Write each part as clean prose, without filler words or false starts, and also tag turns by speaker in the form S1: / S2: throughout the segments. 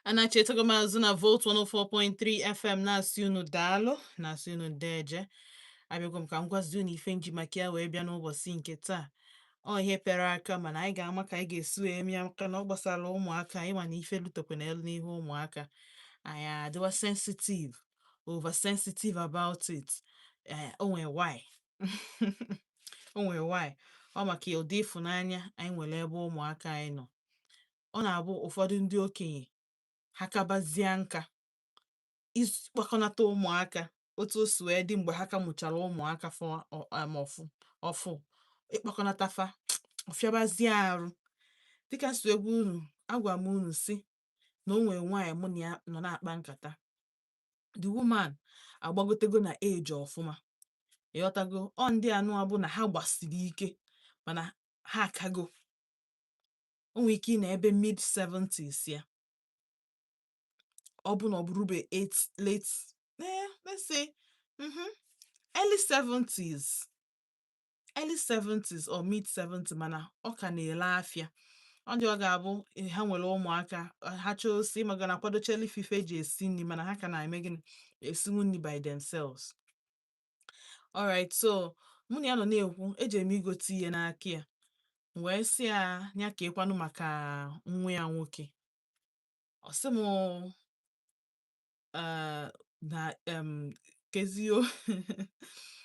S1: Anachetago m azụ na Volt 104.3 FM, na-asị unu daalụ, na-asị unu deeje. Abịago m ka m gwazi unu ife nji maka ya wee bịa n'ụbọchị nke taa. Ọ ihe pere aka, mana anyị ga-ama ka anyị ga-esi wee mịa, maka na ọ gbasara ụmụaka anyị. Ma na ife lutekwa n'elu n'ihu ụmụaka, anyị adịwa sensitive, over sensitive about it. Ee, o nwee why, o nwee why. Ọ maka ụdị ịfụnanya anyị nwere ebe ụmụaka anyị nọ. Ọ na-abụ ụfọdụ ndị okenye ha kabazie nka, ịkpakọnata ụmụaka otu o si wee dị mgbe ha ka mụchara ụmụaka fọ ọfụ ọfụ, ịkpakọnata fa ọfịabazie arụ. Dịka si egwu unu, agwa m unu si na o nwere nwaanyị mụ na ya nọ na-akpa nkata. The woman agbagotego na age ọfụma, ịghọtago? Ọ ndị anụ bụ na ha gbasiri ike, mana ha akago. O nwere ike ị na ebe mid 70s ya, ọ bụ na ọ bụrụbe 8 late, let's say early 70s, early 70s or mid 70, mana ọ ka na-ele afịa. Ọ dị, ọ ga-abụ ha nwere ụmụaka, ha chọọ osi ịmaga na akwadochela ife eji esi nri, mana ha ka na-eme gịnị? Esinwu nri by themselves. Alright, so mụ na ya nọ na-ekwu, eji m igote ihe n'aka ya, m wee sị ya ya ka ịkwanụ maka nwa ya nwoke. Ọ sị m na kezio.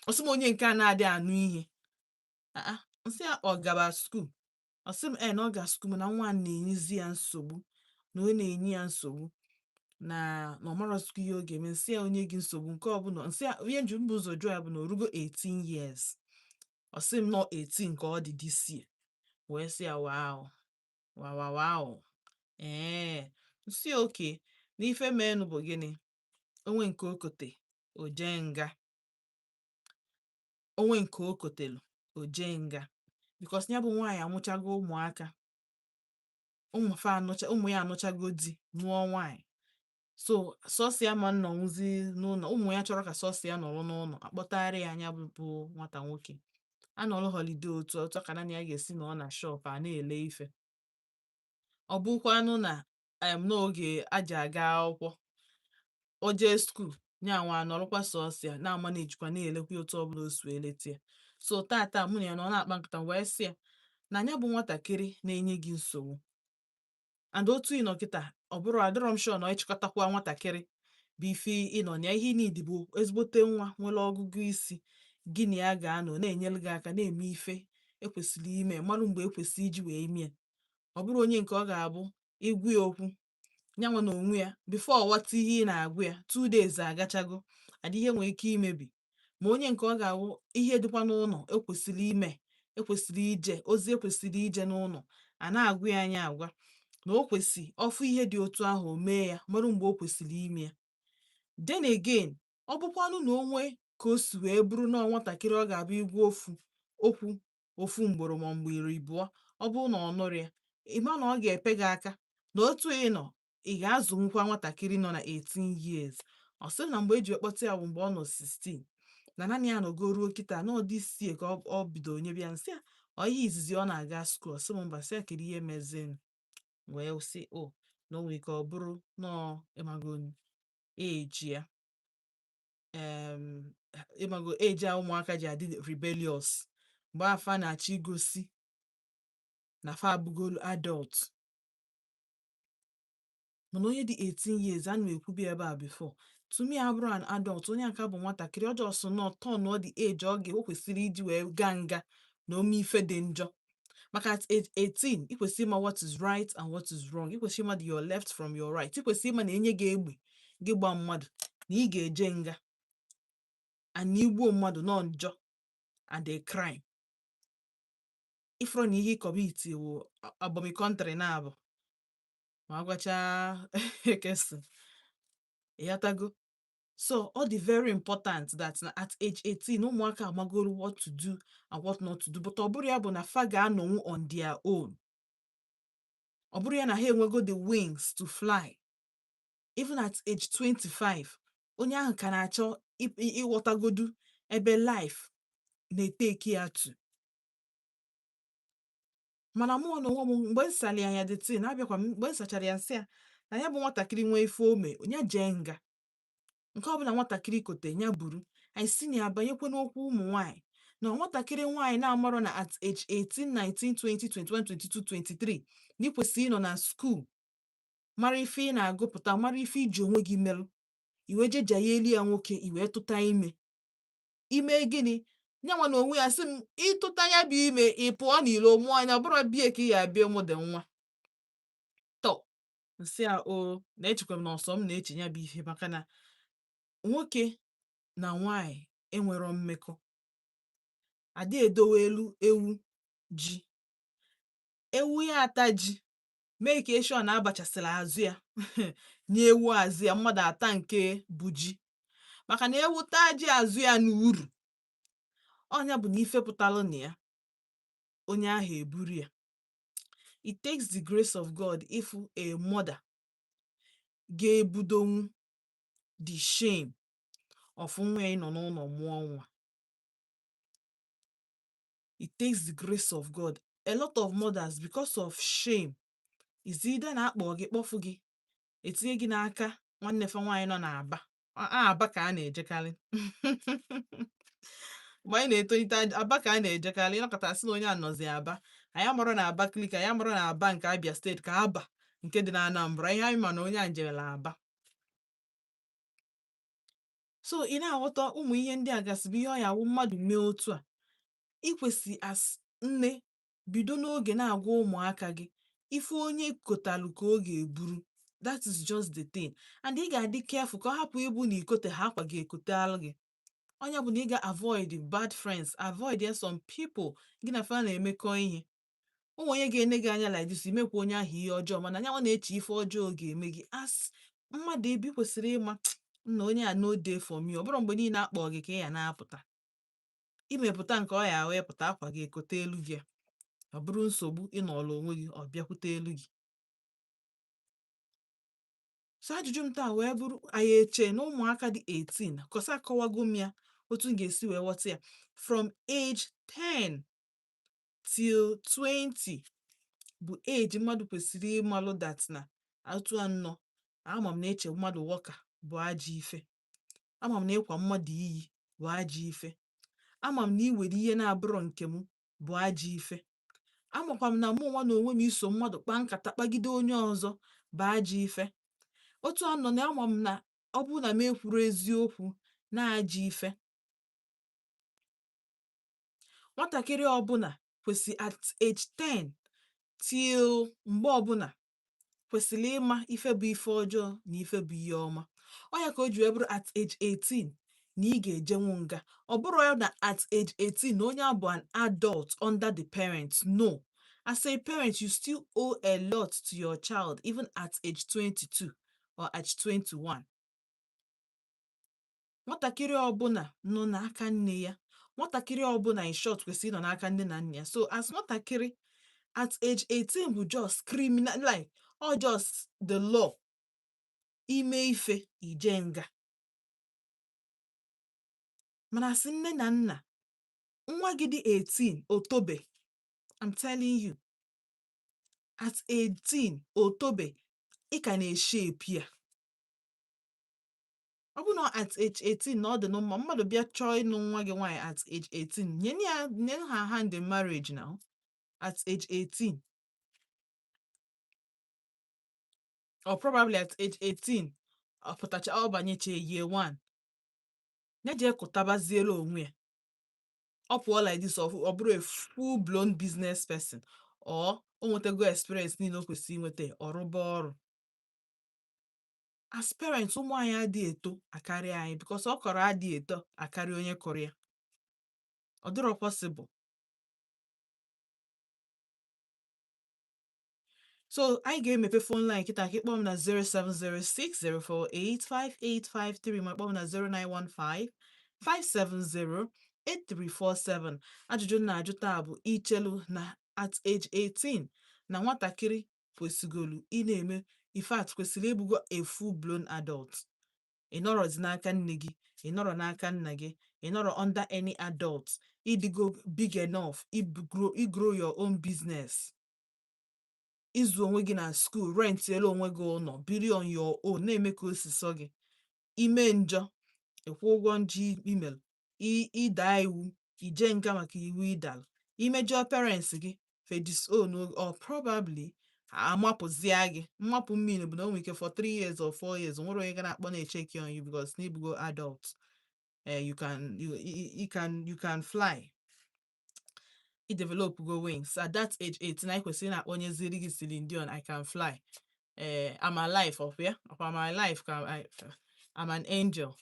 S1: Ọ sị m onye nke a na-adị anụ ihe. Ah, nsị ya ọ gaba school. Ọ sị m ee, na ọ ga school, mana nwa a na-enyezi ya nsogbu, na ọ na-enye ya nsogbu, na ọ marọzikwa ihe ọ ga-eme. Nsị ya onye gị nsogbu nke ọbụla, nsị ya ihe nji mbụ ụzọ jụọ ya bụ na o rugo 18 years. Ọ sị m nọ 18 ka ọ dị this year. Wee sị ya wow, wow, wow, wow. Ee, nsị ya oke na ife meenụ bụ gịnị? Onwe nke okote o jee nga, onwe nke o kotelu o jee nga, because ya bụ nwaanyị amụchago ụmụaka, ụmụ fa anụcha, ụmụ ya anụchago di, nụọ nwaanyị. So sọsọ ya ma nnọnwụzi n'ụlọ. Ụmụ ya chọrọ ka sọsọ ya nọrọ n'ụlọ, akpọtara ya anya bụ nwata nwoke anọrọ holiday. Otu otu ka naanị ya ga-esi nọ na shop a na-ele ife. Ọ bụkwanụ na n'oge aji aga akwụkwọ, o jee school, nya nwa anọrọkwa sọsọ ya na-ama na-ejikwa na-elekwa otu ọbụla o si wee leta ya. So tata mụ na ya nọ na-akpa nkata, wee sị ya na ya bụ nwatakịrị na-enye gị nsogbu, and otu ị nọ kịta, ọ bụrụ adịrọ m sure na ịchịkọtakwa nwatakịrị bụ ife ịnọ na ya. Ihe ị need bụ ezigbote nwa nwere ọgụgụ isi, gị na ya ga-anọ na-enyere gị aka na-eme ife ekwesịrị ime, marụ mgbe ekwesịrị iji wee mie. Ọ bụrụ onye nke ọ ga-abụ ịgwa ya okwu, nyanwa na onwe ya, before ọ ghọta ihe ị na-agwa ya, 2 days agachago adị, ihe nwere ike imebi. Ma onye nke ọ ga-awụ ihe dịkwa n'ụlọ ekwesịrị ime, ekwesịrị ije ozi, ekwesịrị ije n'ụlọ, a na-agwa ya anya agwa na o kwesị ọfụ ihe dị otu ahụ, o mee ya, marụ mgbe o kwesịrị ime ya. Then again, ọ bụkwanụ na onwe ka o si wee bụrụ na ọ nwatakịrị ọ ga-abụ igwe ofu okwu ofu mgboro ma mgbe iri bụọ, ọ bụrụ na ọ nụrụ ya, ị ma na ọ ga-epe gị aka na otu ị nọ, ị ga-azụnwukwa nwatakịrị nọ na 18 years. Ọ sị na mgbe eji kpọta ya bụ mgbe ọ nọ 16, na naanị ya nọgo ruo kịta na ọ dị sie ka ọ bido nyebe ya. Nsị a ọ ihe izizi ọ na-aga school? Ọ sị m mba. Sị ya kedu ihe mezinụ, wee sị o na o nwere ike ọ bụrụ nọọ ịmago age ya, ịmago age a ụmụaka ji adị rebellious, mgbe afa na-achọ igosi na fa abụgolu adult. Mana onye dị 18 years, ana m ekwubi ebe a before, to me abụrụ an adult. Onye aka bụ nwatakịrị. Ọ just nọ turn ọ dị age ọ ga o kwesịrị iji wee gaa nga na ome ife dị njọ, maka at age 18 ị kwesịrị ịma what is right and what is wrong. Ị kwesịrị ịma your left from your right. Ị kwesịrị ịma na enye gị egbe, gị gba mmadụ, na ị ga-eje nga, and na igbuo mmadụ nọ njọ and a crime. Ifụrụ na ihe commit wụ abomi country na-abụ ma agwacha ekesi, ịghọtago? So ọ dị very important that na at age 18 ụmụaka amagoro what to do and what not to do. But ọ bụrụ ya bụ na fa ga-anọnwu on their own, ọ bụrụ ya na ha enwego the wings to fly. Even at age 25, onye ahụ ka na-achọ ịghọtagodu ebe life na-eteki ya to. Mana mụọ na onwe m, mgbe m sara ya the thing, abịakwa m mgbe m sachara ya, nsị ya Na ya bụ nwatakịrị nwee ife ome, ya jee nga. Nke ọbụla nwatakịrị kote ya buru. Anyị si na ya banyekwa n'okwu ụmụ nwaanyị na nwatakịrị nwaanyị na-amarọ na at age 18, 19, 20, 21, 22, 23 na ị kwesịrị ịnọ na school, mara ife ị na-agụpụta, mara ife iji onwe gị merụ, iwe jeja ya elu ya nwoke, iwee tụta ime. Ime gịnị? Nyanwa na onwe ya sị m ịtụta ya bụ ime, ị pụọ n'ilo mụọ anya, ọ bụrụ bie ka ị ya abịa ịmụ dị nwa tọ. Nsị a o na-echekwa m na ọsọ m na-eche ya bụ ihe, maka na nwoke na nwaanyị enwero mmekọ adị edowe elu ewu ji ewu ya ata ji mee ka eshọ na abachasịrị azụ ya nye ewu azụ ya mmadụ ata nke bụ ji, maka na ewu taa ji azụ ya n'uru ọnya bụ na ife pụtalụ na ya onye ahụ eburu ya. It takes the grace of God if a mother ga-ebudonwu the shame of nwa ya ịnọ n'ụlọ mụọ nwa. It takes the grace of God. A lot of mothers, because of shame, is either na akpọ gị kpọfụ gị, etinye gị n'aka nwanne fa nwaanyị nọ n'Aba. Aba ka a na-ejekarị mgbe anyị na-etolite. Aba ka a na-ejekarị. Ịnọkọta sị na onye a nọzi Aba, anyị amarọ na Abakaliki, anyị amarọ na Aba nke Abia Steeti ka Aba nke dị na Anambra. Ihe anyị ma na onye a jere Aba. So ị na-aghọta ụmụ ihe ndị a gasị bụ ihe ọ ya awụ mmadụ mee otu a. Ikwesị as nne bido n'oge na-agwa ụmụaka gị ife onye kotalụ ka ọ ga-eburu. That is just the thing. And ị ga-adị careful ka ọ hapụ ịbụ na ikote ha akwa gị ekotealụ gị. Ọnya bụ na ị ga-avoid bad friends, avoid ya some people gị na fa na-emekọ ihe. Ụmụ onye ga-ene gị anya like this, imekwa onye ahụ ihe ọjọọ, mana anyanwụ na-eche ife ọjọọ ga-eme gị. As mmadụ ebe ị kwesịrị ịma na onye a no dey for me. Ọ bụrụ mgbe niile akpọ gị ka ị ya na-apụta imepụta nke ọ ya wee pụta akwa gị ekote elu gị, ọ bụrụ nsogbu ịnọrọ onwe gị, ọ bịakwute elu gị. So ajụjụ m taa wee bụrụ, anyị eche na ụmụaka dị 18 kọsa akọwago m ya otu m ga-esi wee ghọta ya, from age 10 till 20 bụ age mmadụ kwesịrị ịmalụ that na otu anọ ama m na eche mmadụ wọka bụ ajọ ife, ama m na ịkwa mmadụ iyi bụ ajọ ife, ama m na iwere ihe na-abụrọ nke m bụ ajọ ife, amakwa m na mụ nwa na onwe m iso mmadụ kpaa nkata kpagide onye ọzọ bụ ajọ ife. Otu anọ na ama m na ọ bụrụ na m ekwuru eziokwu na ajọ ife. Nwatakịrị ọbụla kwesị at age 10 till mgbe ọbụla kwesịrị ịma ife bụ ife ọjọọ na ife bụ ihe ọma. Ọ ya ka o ji wee bụrụ at age 18 na ị ga-ejenwu nga. Ọ bụrụ ya na at age 18 na onye a bụ an adult under the parents, no. As a parent, you still owe a lot to your child, even at age 22 or age 21. Nwatakịrị ọbụla nọ n'aka nne ya, nwatakịrị ọbụla in short kwesịrị ịnọ n'aka nne na nna ya. So as nwatakịrị at age 18 bụ just criminal, like or just the law, ime ife ije nga. Mana asị nne na nna, nwa gị dị 18 otobe, I'm telling you, at 18 otobe, ị ka na-eshape ya. Ọ bụ na at age 18 na ọ dị mma mmadụ bịa chọọ ịnụ nwa gị nwaanyị at age 18, nye ya, nye ha hand in marriage now at age 18, or probably at age 18 ọ pụtacha, ọ banyecha year 1, ya jee kụtabaziere onwe ya. Ọ pụọ like this, ọ bụrụ a full blown business person, or o nwetago experience niile o kwesịrị inweta, ọ rụba ọrụ. As parents, ụmụ anyị adịghị eto akarị anyị, because ọ kọrọ adịghị eto akarị onye kụrụ ya. Ọ dịrọ possible. So anyị ga-emepe phone line kịta ka ịkpọ m na 07060485853, ma kpọọ m na 09155708347. Ajụjụ m na-ajụ taa bụ, ichelu na at age 18 na nwatakịrị kwesịgolu ị na-eme, in fact kwesịrị ịbụgo a full blown adult? Ị nọrọzi n'aka nne gị, ị nọrọ n'aka nna gị, ị nọrọ under any adult, ịdịgo big enough grow your own business. Ịzụ onwe gị na school, rent elu onwe gị ụlọ, biri on your own, na-eme ka o si sọ gị. Ime njọ, ịkwụ ụgwọ njọ imelụ, ịda iwu, ije nga maka iwu ịdalụ. Imejọ parents gị, fe disown or probably amapụzia gị. Mmapụ mmiri bụ na o nwere ike for 3 years or 4 years nwere onye ga na-akpọ na-echeck on you because na ịbụgo adult. You can you, you, you can you can fly, I develop go wings at that age 18. Anyị kwesịrị na-akpọnyeziri gị Celine Dion, "I can fly." I'm alive of ya of I'm alive ka I'm an angel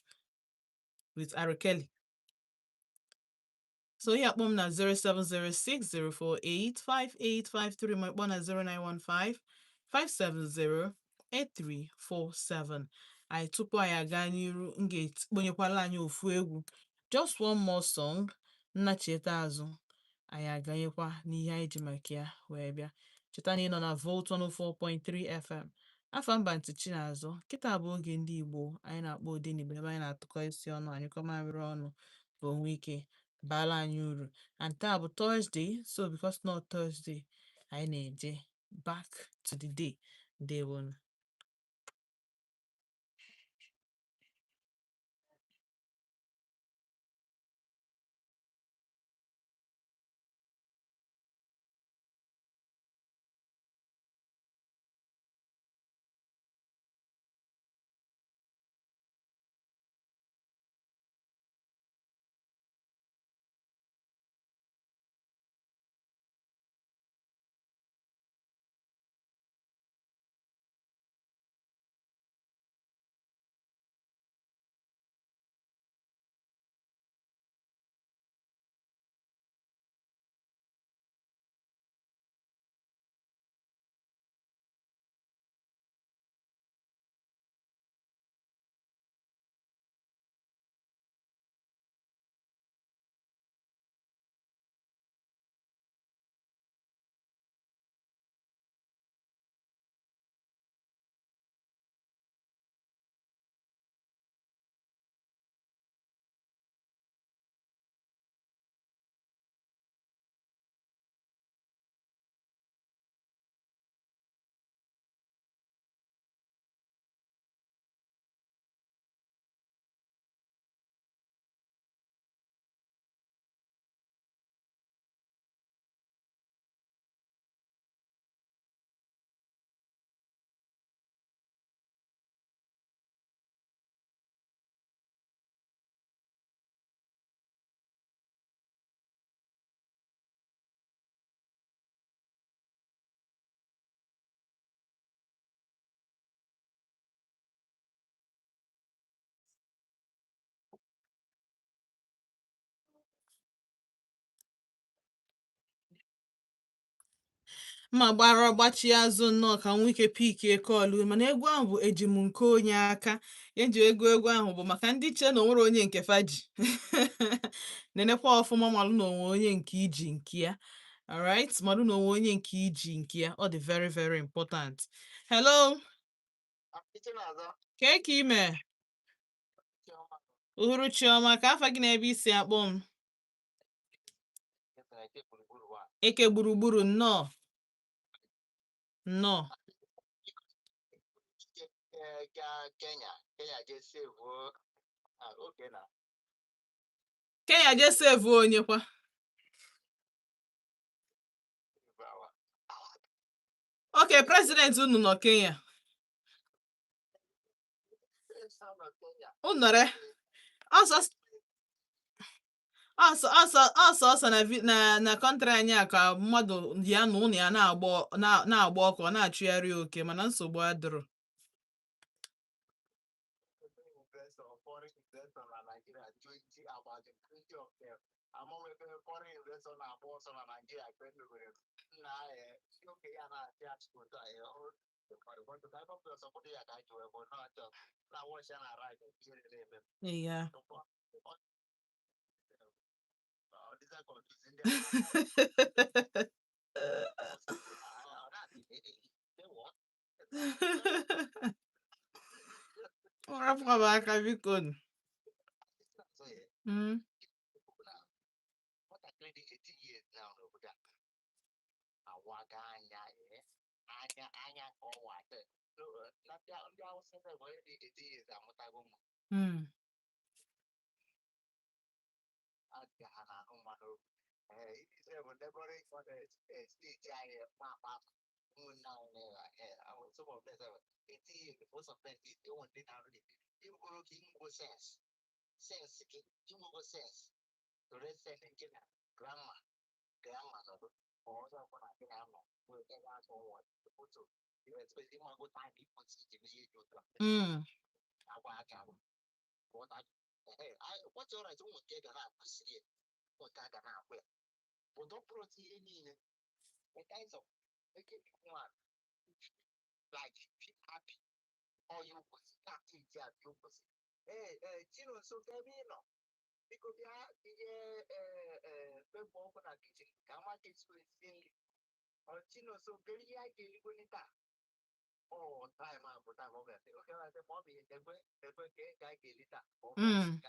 S1: with R. Kelly. So ihe akpọ m na 07060485853, ma ịkpọ na 09155708347. Anyị tupu anyị aga n'iru, m ga-ekponyekwala anyị ofu egwu, just one more song. Nnachieta azụ, anyị aganyekwa n'ihe anyị ji maka ya wee bịa. Cheta na ị nọ na Volt 104.3 FM. Afa mba ntị Chinazụ. Kịta bụ oge ndị Igbo anyị na-akpọ Odenigbo, ebe anyị na-atụkọ isi ọnụ, anyụkọ mamịrị ọnụ ka o nwee ike baala anyị uru. And taa bụ Thursday, so because not Thursday, anyị na-eje back to the day. Ndewonu. Mma gbara ọgbachi azụ nnọọ ka nwa ike pikie kọọlụ, mana egwu ahụ bụ eji m nke onye aka eji ego. Egwu ahụ bụ maka ndị che na onwere onye nke fa ji nenekwa ọfụma, malụ na onwe onye nke iji nke ya. Alright, malụ na onwe onye nke iji nke ya. Ọ dị very very important. Hello. Kee ka ime? Uhuruchi ọma. Ka afa gị na ebe isi akpọ m? Eke gburugburu, nnọọ nnọọ. Kenya jee save onye kwa? Okay, president unu nọ Kenya. Unu nọrọ ọsọ ọsọ ọsọ ọsọ ọsọ na na country anyị a ka mmadụ ya na ụlọ ya na-agba na-agba ọkụ, ọ na-achụgharị oke, mana nsogbu adịrọ. Yeah. Rapụkwa m aka biko nụ. Mm. Mm. Mm.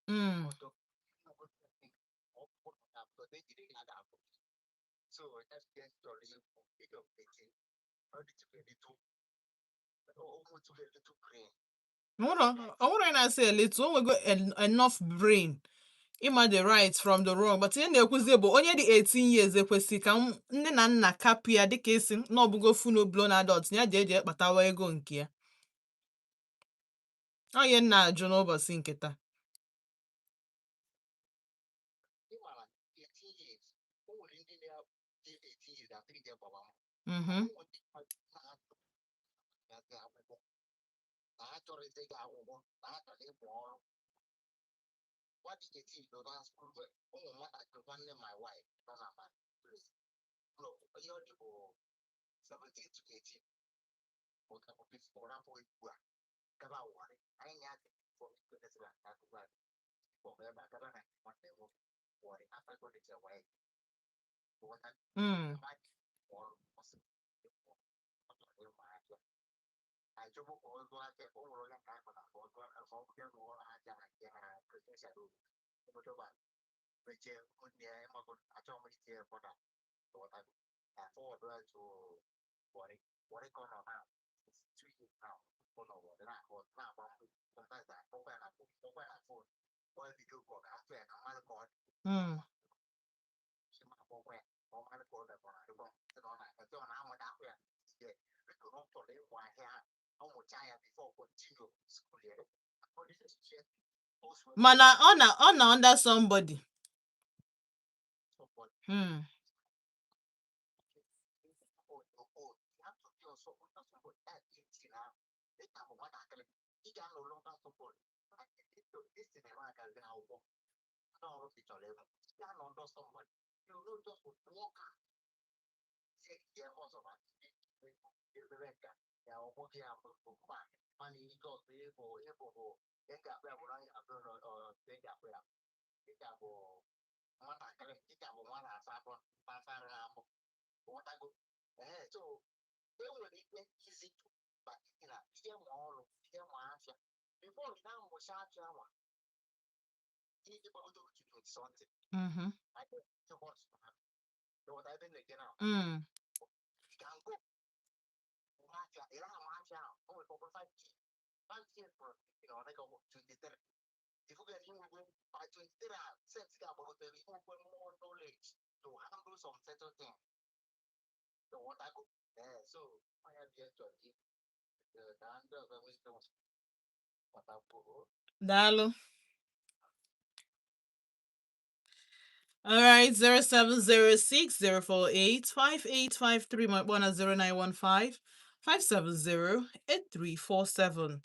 S1: Mm. Onwere onye na-asị eletu o nwego enough brain ịma the right from the wrong, but ihe na-ekwuzi bụ onye dị 18 years ekwesị ka nne na nna kapụ ya dịka esi na ọbụgo full blown adult ya ji eji ekpatawa ego nke ya. Ọ ihe m na-ajụ n'ụbọchị nke taa. Mhm. Mm. Mm. Mana ọ na under somebody. Mm. Mhm. Mm. Daalụ. All right, 0706 048 5853, my one at 0915 570 8347.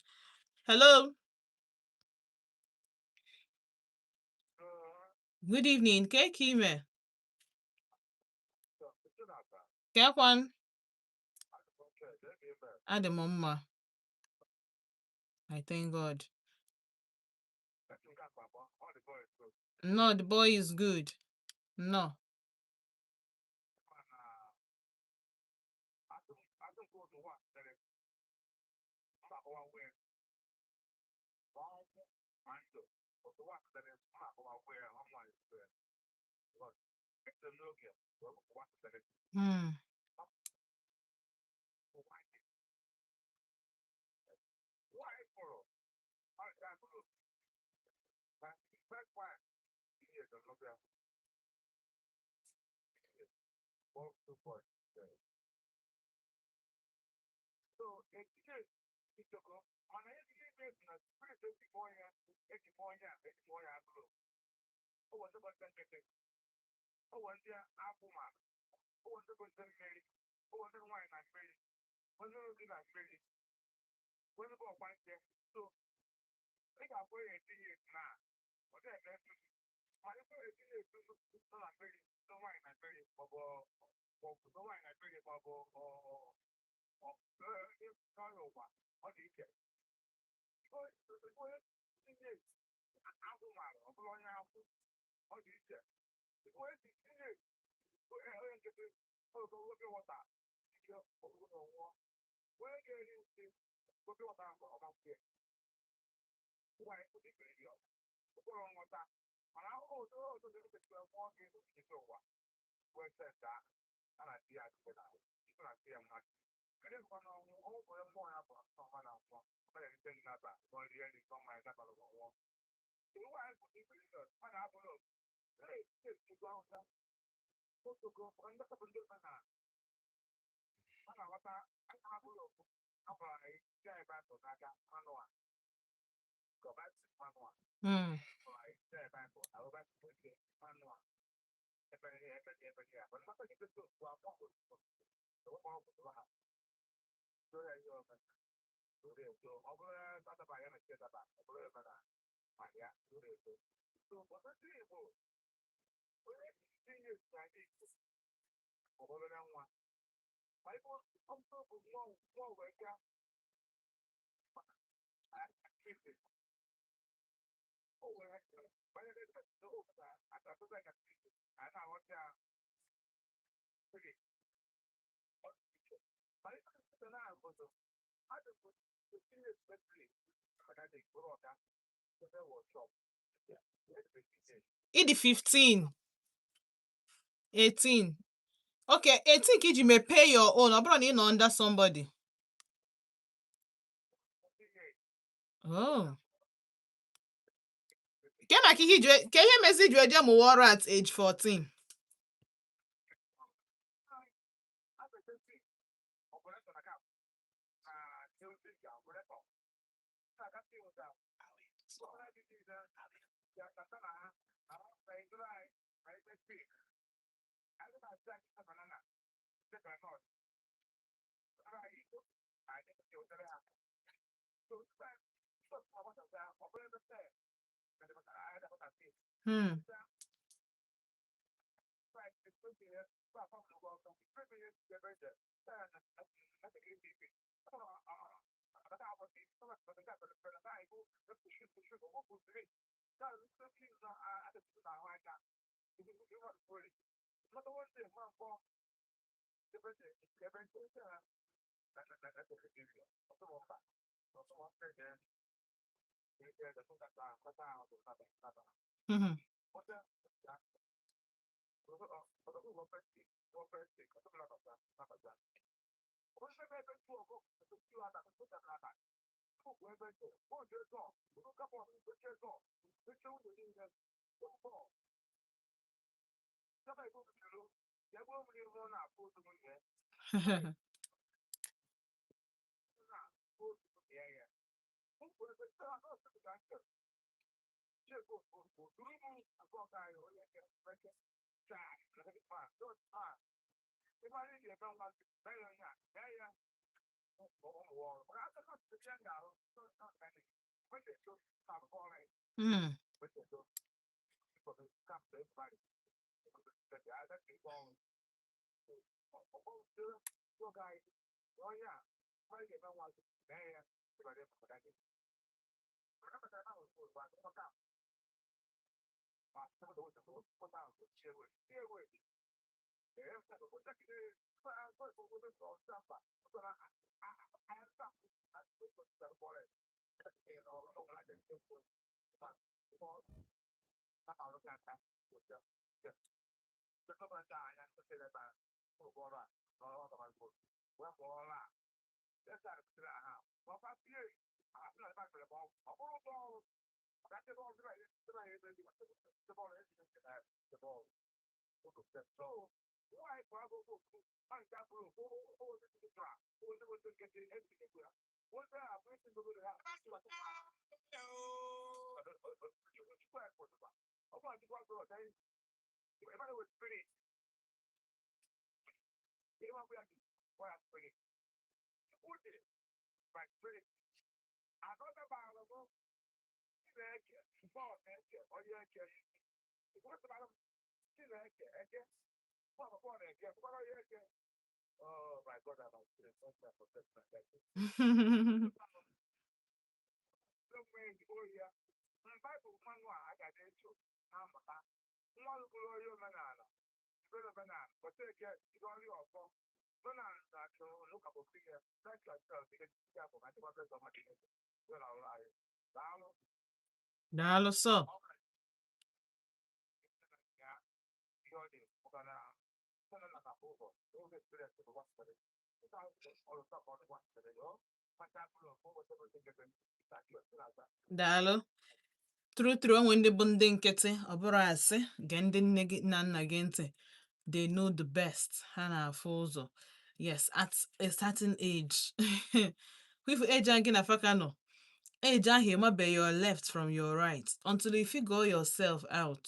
S1: Hello, good evening. Ke kime? Kekwan? Adị m mma. I thank God. No, the boy is good. No. Hmm. Hmm. Ịdị 15, 18. Okay, 18 ka iji mepee your own. Ọ bụrụ na ị nọ under somebody. Oh. Ke maka ihe iji ke ihe mezi iji eje mụwa ọrụ at age 14. Hmm. Mhm. Daalụ sọ. Daalụ. True true, onwe ndị bụ ndị nkịtị, ọ bụrụ asị, gee ndị nne gị na nna gị ntị. They know the best. Ha na-afụ ụzọ. Yes, at a certain age. If age ahụ gị na faka nọ, age ahụ ịmabe your left from your right until you figure yourself out.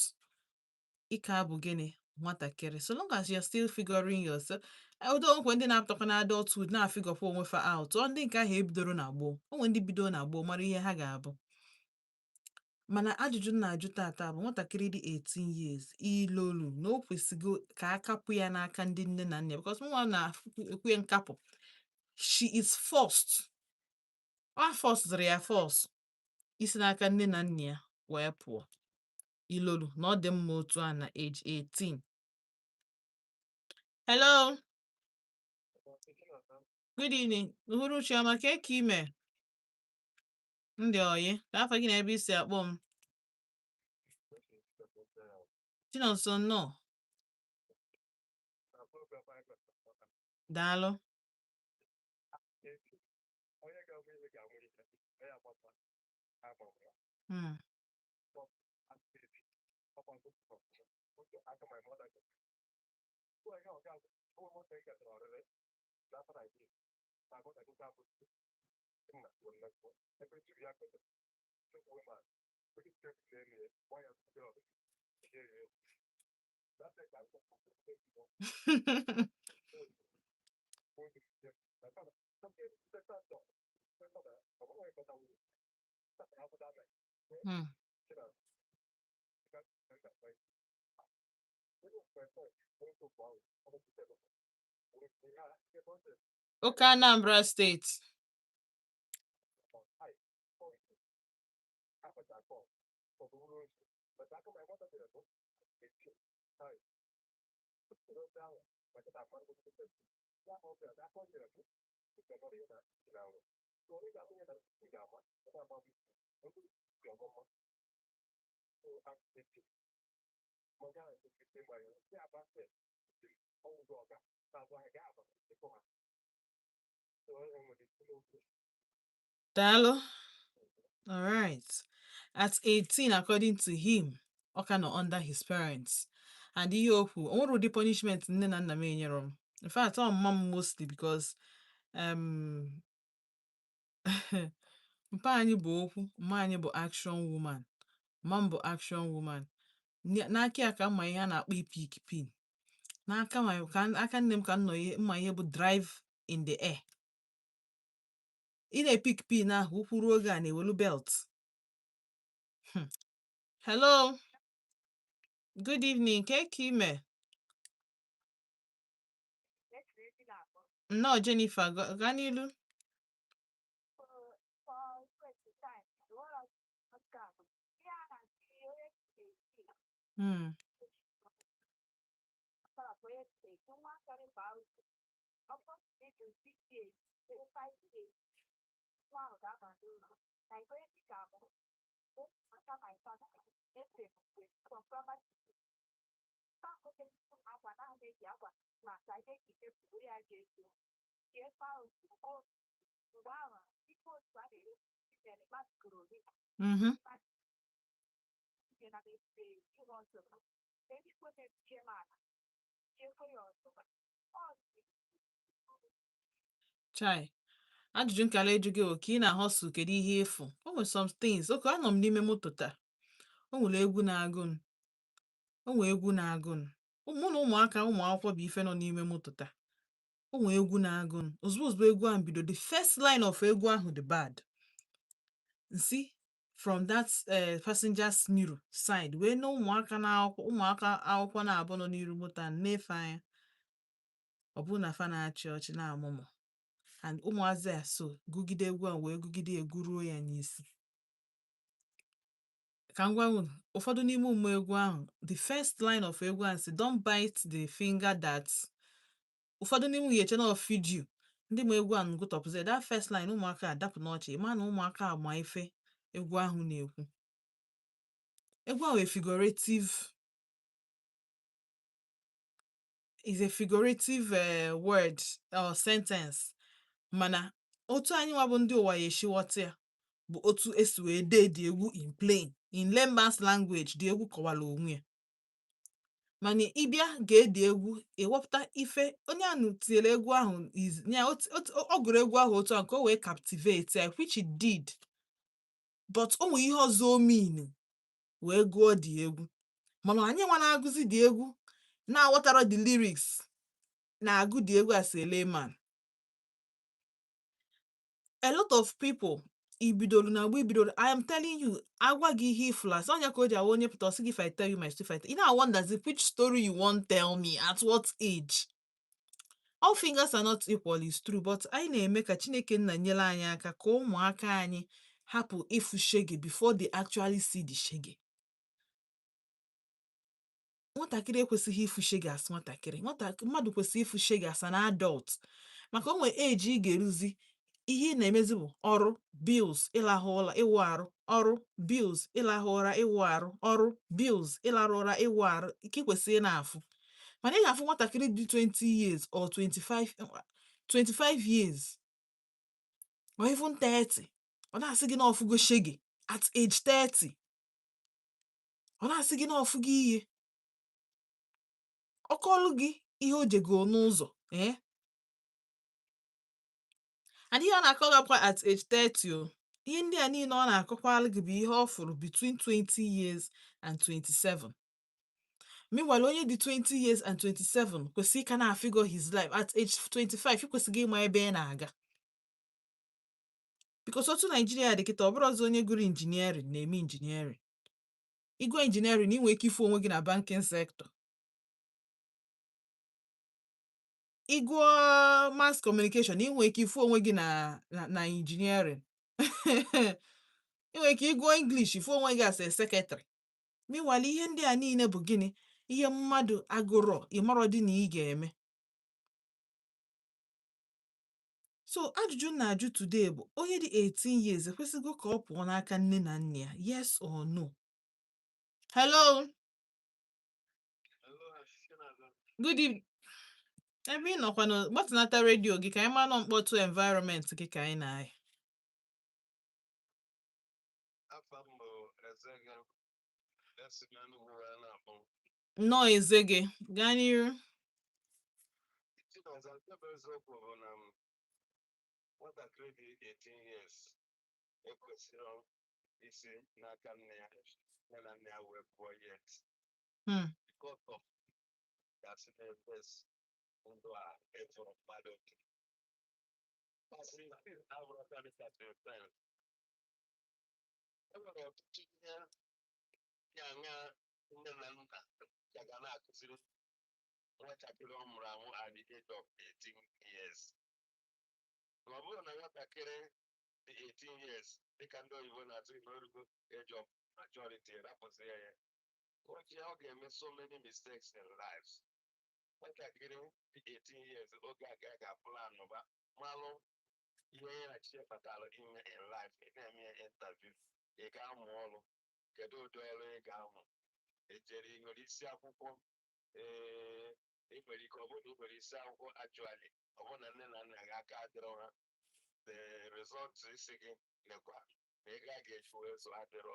S1: Ị ka bụ gịnị? Nwatakịrị. So long as you're still figuring yourself. Although nkwe ndị na-apụtakwa na adulthood na-afigọkwa onwe fa out. Ọ ndị nke ahụ ebidoro na gboo. Onwe ndị bidoro na gboo mara ihe ha ga-abụ. Mana ajụjụ m na-ajụ tata bụ, nwatakịrị dị 18 years, ilolu na o kwesịgo ka a kapụ ya n'aka ndị nne na nna ya? Because nwa na-ekwu nkapụ, she is forced, ọ forced ya, force isi n'aka nne na nna ya wee pụọ. Ilolu na ọ dị mma otu a na age 18? Hello, good evening, uhuruchi ọma. Ka eke ime ndị oyi ka afọ gị na ebe isi akpọ m? Chinonso, nnọọ. Daalụ. Oke Anambra Steeti. Daalụ. All right. At 18, according to him, ọ ka nọ under his parents. And ihe okwu, o nwere ụdị punishment nne na nna m enyere m. In fact, ọ mma m mostly because mpa anyị bụ okwu, mma anyị bụ action woman. Mama m bụ action woman. N'aka ya ka mma ihe a na-akpọ ipick pin n'aka ka aka nne m ka m nọ ihe mma ihe bụ drive in the air. Ị na-epick pin ahụ ụkwụ ruo oge a na-ewelu belt. Hello, good evening. Ke ka ime? Nnọọ Jennifer, gaa n'ilu. Chai, ajụjụ nkala ịjụ gị bụ ka ị na-ahọsụ, kedu ihe ịfụ? O nwere some things. Okay, anọ m n'ime moto taa, o nwere egwu na-agụ m, o nwere egwu na-agụ m. Mụ na ụmụaka ụmụ akwụkwọ bụ ife nọ n'ime moto taa. O nwere egwu na-agụ m. Ozugbo ozugbo egwu ahụ bido, the first line of egwu ahụ dị bad. Nsi from that passenger's mirror side wee na ụmụaka na akwụkwọ, ụmụaka akwụkwọ na-abụ nọ n'iru moto a na-efe anya, ọ bụrụ na fa na-achị ọchị na-amụmụ, and ụmụazị a so gụgide egwu a wee gụgide egwu ruo ya n'isi. Ka m gwa unu, ụfọdụ n'ime ụmụ egwu ahụ, the first line of egwu ahụ si, "Don't bite the finger that." Ụfọdụ n'ime unu ga-eche na ọ feed you. Ndị ma egwu ahụ gụtọpụzie that first line, ụmụaka adapụ n'ọchị. Ma na ụmụaka ma ife egwu ahụ na-ekwu. Egwu ahụ a figurative is a figurative word or sentence, mana otu anyị nwa bụ ndị ụwa ya esi ghọta ya bụ otu esi wee dee dị egwu in plain, in layman's language. Dị egwu kọwara onwe ya, mana ịbịa ga-edi egwu, ịghọpụta ife onye ahụ tinyere egwu ahụ is ya ọ gụrụ egwu ahụ otu ahụ ka o wee captivate ya, which it did, but o nwere ihe ọzọ o mean wee gụọ dị egwu. Mana anyị nwa na-agụzi dị egwu na-aghọtara the lyrics, na-agụ dị egwu as a layman. A lot of people ibidoro na mgbe ibidoro, I am telling you, agwa gị ihe ifụla sị ọnya ka o ji awa onye pụta ọsị gị, "If I tell you my story, if I tell," ị na-wonders which story you wan tell me, at what age. All fingers are not equal, is true, but anyị na-eme ka Chineke nna nyere anyị aka ka ụmụaka anyị hapụ ịfụ shege before they actually see the shege. Nwatakịrị ekwesịghị ịfụ shege as nwatakịrị. Nwata mmadụ kwesịrị ịfụ shege as an adult, maka o nwere age ị ga-eruzi, ihe ị na-emezi bụ ọrụ, bills, ịlahụ ụra, ịwụ arụ, ọrụ, bills, ịlahụ ụra, ịwụ arụ, ọrụ, bills, ịlarụ ụra, ịwụ arụ, nke ị kwesịrị ị na-afụ. Mana ị ga-afụ nwatakịrị dị 20 years or 25 years or even 30, ọ na-asị gị na ọfụgo shege at age 30. Ọ na-asị gị na ọfụgo ihe, ọ kọọlụ gị ihe o jego n'ụzọ, and ihe ọ na-akọ gị akwa at age 30 o. Ihe ndị a niile ọ na-akọkwalụ gị bụ ihe ọ fụrụ between 20 years and 27. Meanwhile, onye dị 20 years and 27 kwesịrị ịka na-afigure his life. At age 25, ị kwesịrị ịma ebe ị na-aga, because otu Naijiria dị kịta, ọ bụrụ ọzọ onye gụrụ engineering na-eme engineering, ịgụọ engineering, ị nwere ike ịfụ onwe gị na banking sector. Ịgụọ mass communication, ị nwere ike ịfụ onwe gị na engineering. Ị nwere ike ịgụọ English, ịfụ onwe gị as a secretary. Meanwhile, ihe ndị a niile bụ gịnị? Ihe mmadụ agụrọ, ịmarọ dị na ị ga-eme. So ajụjụ m na-ajụ today bụ, onye dị 18 years ekwesịgo ka ọ pụọ n'aka nne na nna ya, yes or no? Hello.
S2: Hello, Chinaza.
S1: Good evening. Ebe ị nọkwa na gbatịnata redio gị ka anyị mara nọ mkpọtụ environment gị ka anyị na-aya.
S2: Afa m bụ Ezege. Esi m Enugu wee na-akpọ.
S1: Nnọọ Ezege, gaa n'iru.
S2: Chinaza, nke bụ eziokwu bụ na m nwatakịrị dị 18 years ekwesịrị isi n'aka nne ya Nne na nna ya wee pụọ yet because of gasị na-efes ndụ a efuru mmadụ oke. Pasị na abụrụ 30%. E nwere ọtụtụ ihe dị aṅaa nne na nna ya ga na-akụziri nwatakịrị ọ mụrụ amụ at the age of 18 years. Ma ọ bụrụ na nwatakịrị dị 18 years, dịka ndị oyibo na-atụ n'orugo age of majority, rapụsị ya ya oche, ọ ga-eme so many mistakes in life. Nwatakịrị dị 18 years oge a ga ga-aplan ba malụ ihe ya na chi kpatara ime in life. Ị na-eme interview, ị ga-amụ ọrụ, kedu ụdị ọrụ ị ga-amụ, ejere ị nwere isi akwụkwọ? Ee, ị nwere ike ọ bụrụ na ị nwere isi akwụkwọ, actually ọ bụrụ na nne na nna gị aka adịrọ ha, the result isi gị lekwa na ego a ga-eji wee zụ adịrọ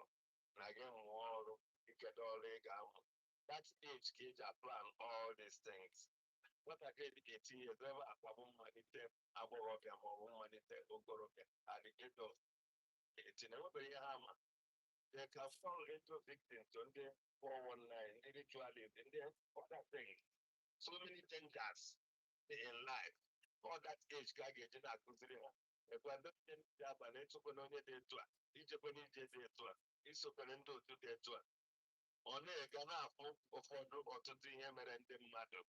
S2: na gị mụọ ọrụ, ikedo ọrụ ị ga-amụ. That age ka eji plan all these things. Nwatakịrị dị 18 years ebe akpabụ mmalite agbọghọbịa ma ọ bụ mmalite okorobịa at the age of 18, enwebeghị ihe ha ma. They can fall into victims to ndị 419, ndị ritualism, ndị other things, so many dangers in life. All that age ka a ga-eji na-akụziri ha ekwe ndị dị abalị ịtụkwana onye dị etu a, ijekwana ije dị etu a, isokwere ndị otu dị etu a. Ọ na-ega na-afụ ụfọdụ ọtụtụ ihe mere ndị mmadụ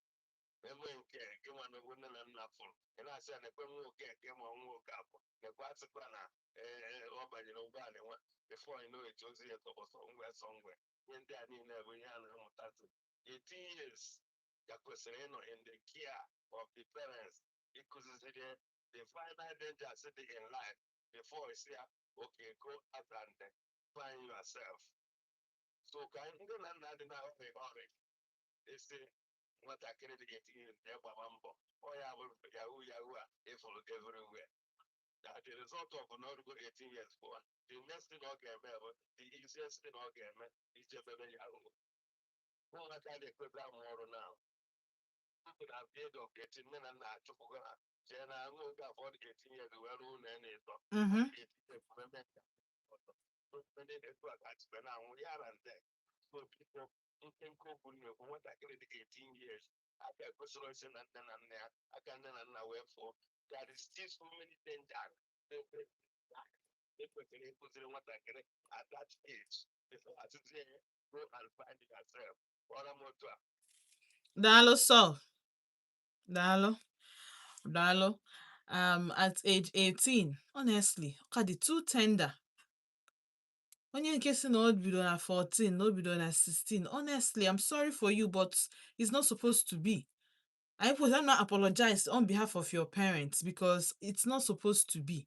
S2: enwe nke gị nwa na nne na nna fụrụ, ị na-asị ya na-ekwe nwa oke nke ma nwa oke afọ nekwe asịkwa na ee, ọ banyere ụgbọala nwa. Before you know it, ozi ya tọkpọsọ ngwe sọ ngwe. Ihe ndị a niile bụ ihe a na-amụtasị 18 years ya kwesịrị ịnọ in the care of the parents, ịkụziziri the final dangers dị in life before you say, "Okay, go out and find yourself." So ka ndị na nna dị na ọrịa ọrịa esi nwatakịrị dị 18 years na-agbaba mbọ, ọ ya bụ yahoo yahoo a ịfụrụ everywhere. That the result of na ọrụgo 18 years pụọ, the next thing ọ ga-eme bụ the easiest thing ọ ga-eme, ijebebe yahoo. Ụmụaka na-ekwebe amụ ọrụ now na the age of 18, nne na nna achụpụgo ha jee na aṅụ oge afọ dị 18 years wee ruo ụlọ ya na-ịtọ etu a ka chibe na-anwụ ya na nde. So biko, nkenke okwu na-ekwu, nwatakịrị dị 18 years aka ekwesịrị isi na nne na nna ya aka nne na nna wee fụọ. There is still so many dangers ekwesịrị ịkụziri nwatakịrị at that age before atụzie ya, "Go and find yourself." Kpọrọ m otu a.
S1: Daalụ sọ, daalụ, daalụ. At age 18, honestly, ọ ka dị too tender. Onye nke si na o bido na 14, na o bido na 16, honestly, I'm sorry for you, but it's not supposed to be. I would not apologize on behalf of your parents because it's not supposed to be.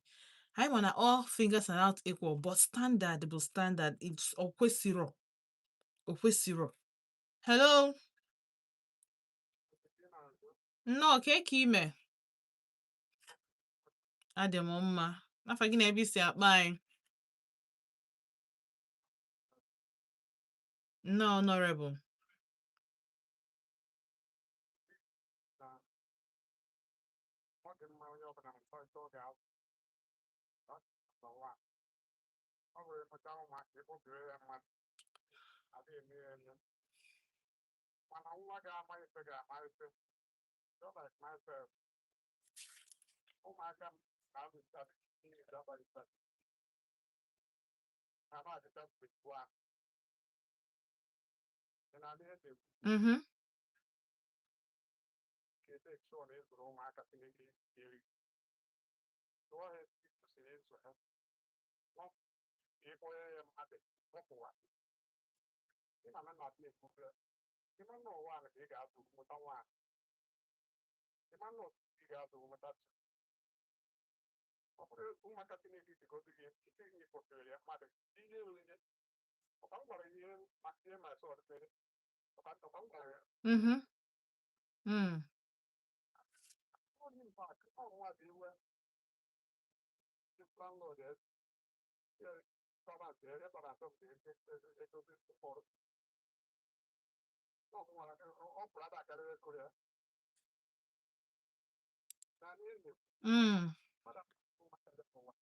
S1: I wanna all fingers are not equal, but standard bụ standard. It's okwesiro. Okwesiro. Hello. Nnọọ, ka ka ime? Adị m mma. N'afa gị na ebe isi akpa anyị. Nnọọ, honorable.
S2: Ọ dị mma onye ọbụla mụta ọ ga-azụ n'ụwa. Ọ bụrụ ịmụta ụmụaka, ịkpọbiri ya mmadụ adịghị eme ya eme, mana nwa ga-ama ife ga-ama ife, just like myself. Ụmụaka m na-azụta na na-adịcha spiritual. Ị na-adị ihe na-ekwu ka ebe sure na ịzụrụ ụmụaka Chineke eri tụọ ha esi kwesịrị ịzụ ha ịkpọnye ya mmadụ wepụwa. Ị na na na-adị ekwube ịma na ụwa ka ị ga-azụ mụta nwaanyị, ịma na otu ị ga-azụ mụta chi. Ọ bụrụ ụmụaka Chineke ji gozi gị isi gị kwụsịrị ya mmadụ ihe orire ọkwa m gwara ihe maka ihe ma sọ ọdịrị ọkwa ọkwa m gwara ya. Onye mpak ọ nwa dị iwe landlord servant ebe edozi ụfọdụ ọ pụrụ ada akarịrị ego ya na n'ihi mmadụ ụmụaka dị n'ụwa,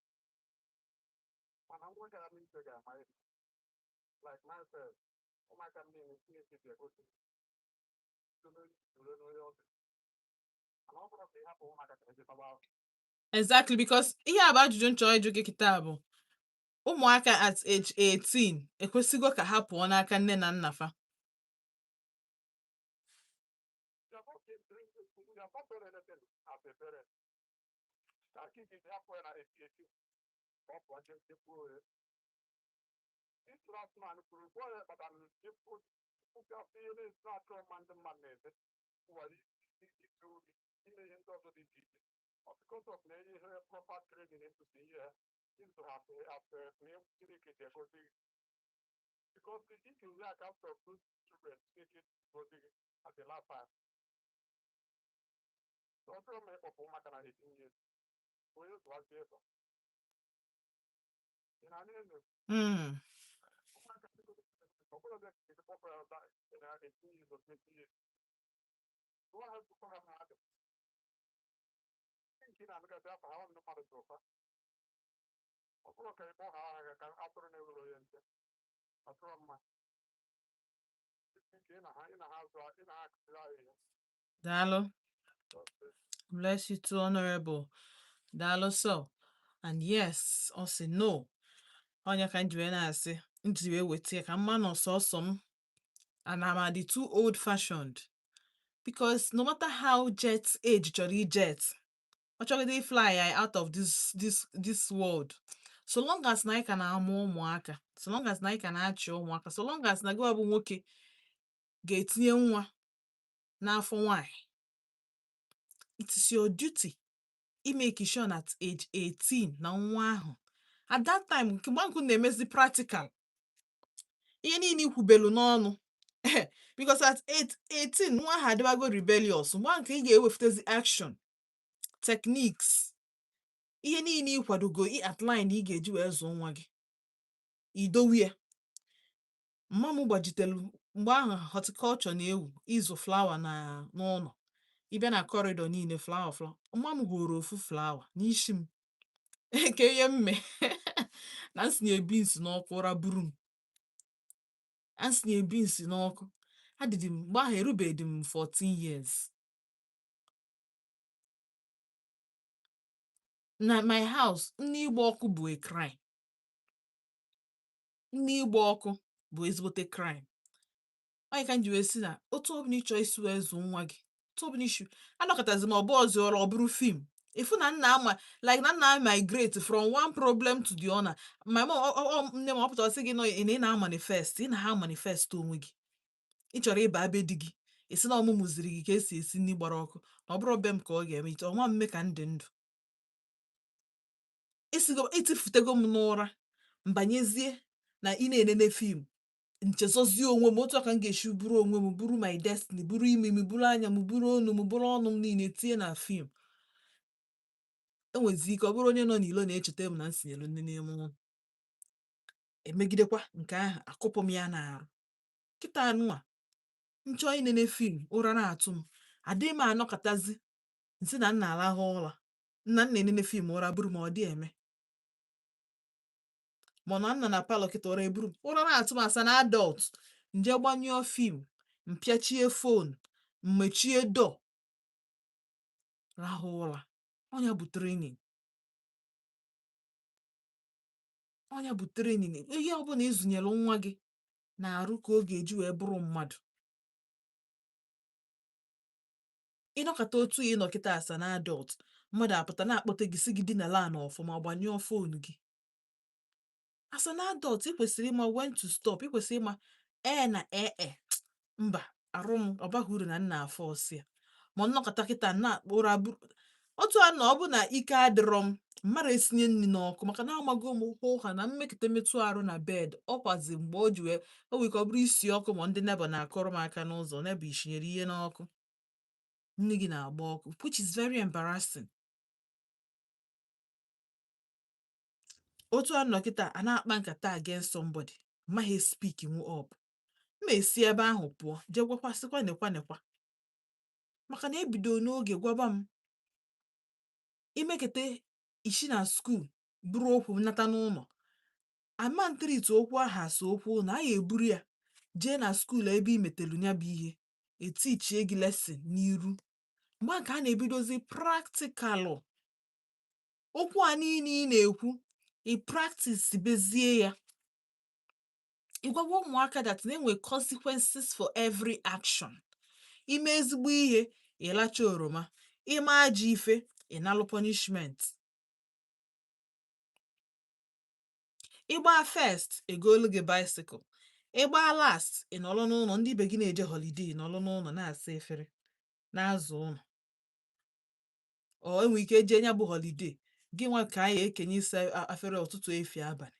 S2: mana nwa gara n'ife ga-ama ihe. Like myself, ụmụaka m niile Chineke ji egosi ule n'onye ọ dị. Mana ọ bụrụ ka ị hapụ ụmụaka ka eji taba ahụ.
S1: Exactly, because ihe a bụ ajụjụ m chọrọ ịjụ gị kịta bụ ụmụaka at age 18 ekwesịgo ka ha pụọ n'aka nne na nna fa?
S2: You are not you have not done anything as a parent. Ka aka iji hapụ ya na 18 ka ọ pụọ jee jekwuo ya. This last man kwuru gwa ya kpatara ịfụ ịfụgasị ihe na-achọ mma ndị mmadụ na-eme ụwa izu ohi, ime ihe ndị ọzọ dị iche iche. Ọ because of na enye ihe proper training ịtụsi ihe ha ịzụ ha as na Chineke ji egozi gị. Because if you lack out of those children, Chineke gozi gị at the last time. So ọ bụrụ ma ịkpọpụ ụmụaka na 18 years, onye zụwazie ebe. Ị na-anụ elu? Ụmụaka ọ bụrụ na ịkpọpụ ya na 18 years or 20 years, zụọ ha, zụkọ ha mmadụ. Nke ị na-anụgasị afọ ha ndị mmadụ zụrụ fa. Ọ bụrụ ka ịkpọ ha agha ka atụrụ na-ewere onye nche, ọ dịrọ mma. Nke ị na ha zụ, ị na ha akụziri ha ihe.
S1: Daalụ. Bless you too, honorable. Daalụ so. And yes, ọ sị no. Onye ka m ji wee na-asị m ji wee weta ya ka mma nọ sọsọ m and I'm adị too old fashioned, because no matter how jet age chọrọ ijet, ọ chọgide fly anyị out of this world, so long as na anyị ka na-amụ ụmụaka, so long as na anyị ka na-achị ụmụaka, so long as na gịwa bụ nwoke ga-etinye nwa n'afọ nwanyị, it is your duty imake sure na at age 18 na nwa ahụ at that time nke mgbe nkụ na-emezi practical ihe niile ikwubelu n'ọnụ, because at 8 18 nwa ahụ adịbago rebellious. Mgbe ahụ nke ị ga-ewefutezi action techniques, ihe niile ịkwadogo i outline ị ga-eji wee zụọ nwa gị, idowe ya. Mma m gbajitelu mgbe ahụ horticulture na-ewu, ịzụ flower na n'ụlọ, ịbịa na corridor niile, flower, flower. Mma m hụrụ ofu flower n'isi m ke ihe mme na nsinye beans n'ọkụ, ụra buru m. A nsinye beans n'ọkụ, adịdị m mgbe ahụ erubeghị m 14 years. Na my house, nne, ịgba ọkụ bụ a crime. Nne, ịgba ọkụ bụ ezigbote crime. Onye ka m ji wee sị na otu ọbụla ịchọ isi wee zụọ nwa gị, otu ọbụla isi anọkọtazi m ọbụ ọzọ ọrụ, ọ bụrụ film ifu na nna ama like na nna migrate from one problem to the other. My mom, nne m ọ pụtara sị gị nọ ị na ị na-amanifest, ị na ha manifest onwe gị. Ị chọrọ ịba be di gị, ị sị na ọmụmụ ziri gị ka esi esi nri gbara ọkụ, na ọ bụrụ be m ka ọ ga-eme ite ọnwa mme ka m dị ndụ. Isigo itifutego m n'ụra mbanyezie na ị na-enene film, nchezozie onwe m otu a ka m ga-esi buru onwe m, buru my destiny, buru imi m, buru anya m, buru onu m, buru ọnụ m niile tinye na film. Enwezi ike ọ bụrụ onye nọ n'ilo na-echeta m na m sinyere nne n'ime ụlọ, emegidekwa nke ahụ, akụpụ m ya n'arụ. Kịta anụa nchọ inene film, ụra na-atụ m, adịghị m anọkọtazi nsị na nna alahụ ụra nna nna enene film, ụra buru m. Ọ dị eme mana nna na parlour kịta, ụra eburu m, ụra na-atụ m asa na adult nje gbanyụọ film, mpịachie phone, mmechie door, rahụ ụra. Ọnya bụ training, ọnya bụ training. Ihe ọbụla ịzụnyere nwa gị na-arụ ka ọ ga-eji wee bụrụ mmadụ. Ịnọkọta otu ị nọ kịta asa na adult, mmadụ apụta na-akpọte gị sị gị dinala ana ọfụma, gbanyụọ phone gị. As an adult, ị kwesịrị ịma when to stop. Ị kwesịrị ịma ee na ee e mba, arụ m ọ baghị uru na nna afọ ọsị ya ma nnọkọta kịta na-akpọ ụra buru otu a na ọ bụ na ike adịrọ m mmadụ esinye nri n'ọkụ, maka na amago m hụ ha na mmekịta metụ arụ na bed. Ọkwazi mgbe o ji wee o nwere ike ọ bụrụ isi ọkụ, ma ndị neighbour na-akụrụ m aka n'ụzọ, neighbour ishinyere ihe n'ọkụ, nri gị na-agba ọkụ, which is very embarrassing. Otu a nọ kịta a na-akpa nkata against somebody, maghị speak nwu up, m esi ebe ahụ pụọ jee gwakwasịkwa nekwa nekwa, maka na ebido n'oge gwaba m imekete isi na school bụrụ okwu nata n'ụlọ. Ama treat okwu ahụ as okwu na a ya eburu ya jee na school ebe i metelu ya bụ ihe, etichie gị lesson n'iru. Mgbe a ka a na-ebidozi practical okwu a niile ị na-ekwu, ị practice bezie ya. Ị gwawa ụmụaka that na enwe consequences for every action. Ime ezigbo ihe, ịlacha oroma; ime ajọ ife, ịnalụ punishment. Ịgba first, egolu gị bicycle; ịgba last, ị nọrọ n'ụlọ, ndị ibe gị na-eje holiday, nọrọ n'ụlọ na-asa efere, na-azụ ụlọ. Ọ enwe ike jee ya bụ holiday, gị nwa ka anyị ekenye ịsa afere ụtụtụ, efie, abalị,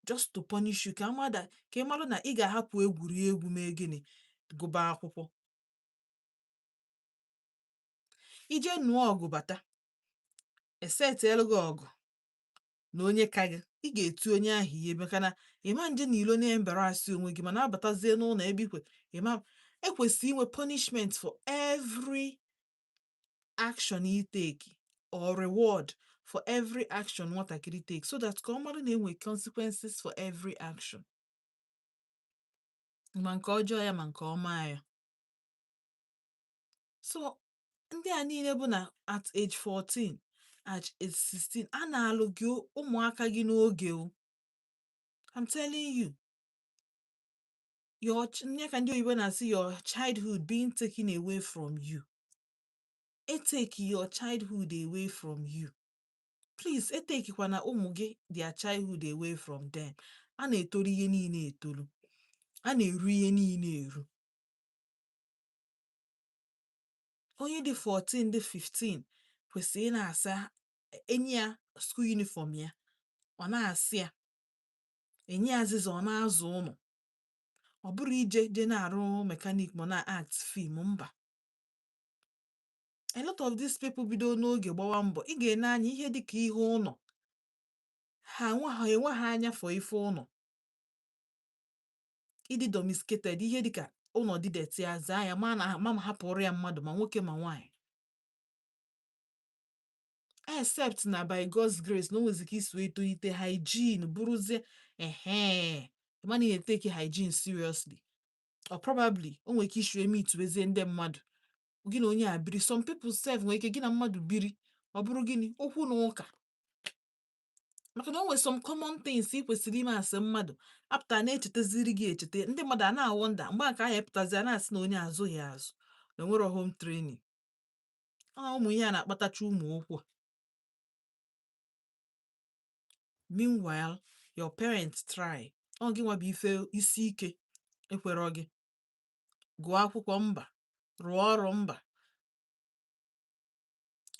S1: just to punish you, ka amada ka ị marụ na ị ga-ahapụ egwuregwu, mee gịnị? Gụba akwụkwọ. Ije nụọ ọgụ, bata, esetielu gị ọgụ na onye ka gị, ị ga-eti onye ahụ ihe, maka na ịma nje na ilo na-embarrass onwe gị. Mana abatazie n'ụlọ ebe ikwe ịma, ekwesịrị inwe punishment for every action you take or reward for every action nwatakịrị take, so that ka ọ mara na enwe consequences for every action, ma nke ọjọọ ya ma nke ọma ya. So ndị a niile bụ na at age 14, at age 16, a na-alụ gị ụmụaka gị n'oge o. I'm telling you, your nye ka ndị oyibo na-asị your childhood being taken away from you. E take your childhood away from you. Please, etekikwana ụmụ gị their childhood away from them. A na-etoru ihe niile etoru, a na-eru ihe niile eru. Onye dị 14, dị 15, kwesịrị ị na-asa enyi ya school uniform ya, ọ na-asị ya enye ya azịza, ọ na-azụ ụlọ. Ọ bụrụ ije je na-arụ mechanic ma na act film, mba. A lot of these people bido n'oge gbawa mbọ, ị ga-ene anya ihe dịka ihe ụlọ ha nwe, ha enwe ha anya for ife ụlọ ịdị domesticated, ihe dịka ụlọ dị dirty, ya zaa ya, ma na ma ma hapụrụ ya mmadụ, ma nwoke ma nwaanyị, except na by God's grace na o nwezi ka isi wee tolite hygiene bụrụzie ehe, mana ị na-etake hygiene seriously, or probably o nwere ike isi eme ituwezie ndị mmadụ gị na onye a biri. Some people sef nwere ike gị na mmadụ biri, ọ bụrụ gịnị, okwu na ụka, maka na o nwere some common things ị kwesịrị ime asị mmadụ apụta na-echetaziri gị echeta. Ndị mmadụ a na-awonder mgbe a ka ahụ epụtazi, a na-asị na onye azụghị azụ, na onwero home training. Ọ ụmụ ihe a na-akpatacha ụmụ okwu a. Meanwhile, your parents try. Ọ gị nwa bụ ife isi ike ekwerọ gị gụọ akwụkwọ, mba, rụọ ọrụ, mba.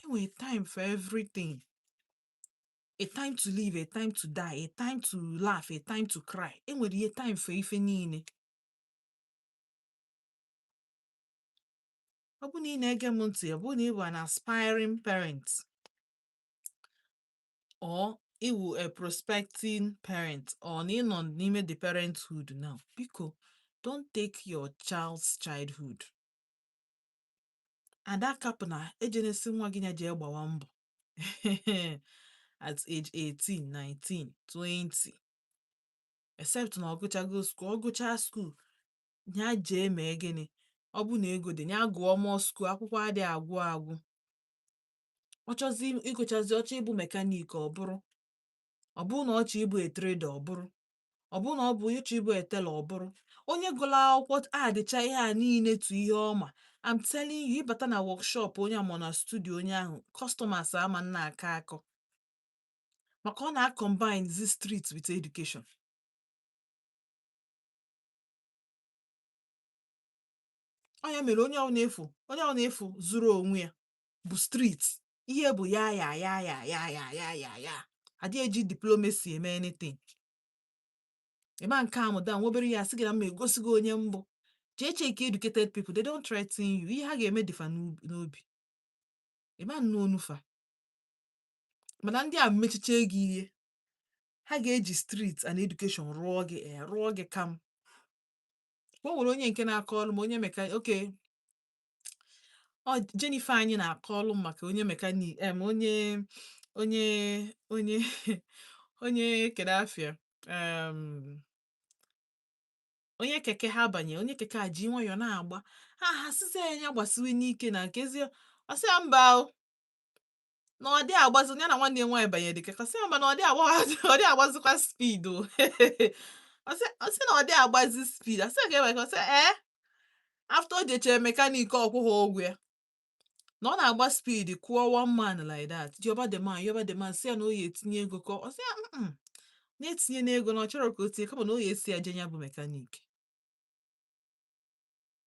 S1: Enwere time for everything: a time to live, a time to die, a time to laugh, a time to cry. Enwere ihe time for ife niile. Ọ bụ na ị na-ege m ntị, ọ bụ na ị bụ an aspiring parent or ị wụ a prospecting parent or na ị nọ n'ime the parenthood now, biko, don't take your child's childhood. Ada kapụ na ejenesi nwa gị ya jee gbawa mbọ at age 18, 19, 20, except na ọ gụchago school. Ọ gụchaa school ya jee mee gịnị? Ọ bụ na ego dị ya, gụọ mụọ school, akwụkwọ adịghị agwụ agwụ. Ọ chọzi ịgụchazi, ọchọ ịbụ mechanic, ọ bụrụ. Ọ bụrụ na ọ chọ ịbụ a trader, ọ bụrụ. Ọ bụrụ na ọ bụ ịchọ ịbụ a tailor, ọ bụrụ. Onye gụrụ akwụkwọ adịcha ihe a niile tụ ihe ọma. I'm telling you, ịbata na workshop onye a ma na studio onye ahụ, customers ama nna akọ akọ, maka ọ na-combine this street with education. Ọ ya mere onye ọ na-efu, onye ọ na-efu zuru onwe ya bụ street. Ihe bụ ya ya ya ya ya ya ya ya ya adịghị eji diplomacy eme anything. Ịma nke a mụda nwa obere, ya asị gị na mma egosi gị onye mbụ. Jee check educated people, they don't threaten you. Ihe ha ga-eme dịfa n'obi, ịma nnụ onufa. Mana ndị a mechiche gị ihe, ha ga-eji street and education rụọ gị, rụọ gị kam. O nwere onye nke na-akọọlụ m, onye mechanic, okay, ọ Jennifer anyị na-akọọlụ m maka onye mechanic, onye onye onye onye kedu afịa, um, onye keke ha banye, onye keke a ji nwayọọ na-agba ha, ha sịsị ya ya gbasiwe n'ike na nkezi. Ọ sị ya mba o, na ọ dị agbazi ya na nwanne ya nwaanyị banyere dị keke. Ọ sị ya mba, na ọ dị agba, ọ dị agbazikwa speed o. Ọ sị na ọ dị agbazi speed. Asị ya ka ebe, ọ sị ee, after o jechere mechanic, ọkwụghị ụgwọ ya, na ọ na-agba speed kụọ one man like that. Yoba the man, yoba the man, sị ya na o ya etinye ego ka ọ sị ya na-etinye n'ego, na ọ chọrọ ka o tinye, kama na o ya esi ya je ya bụ mechanic,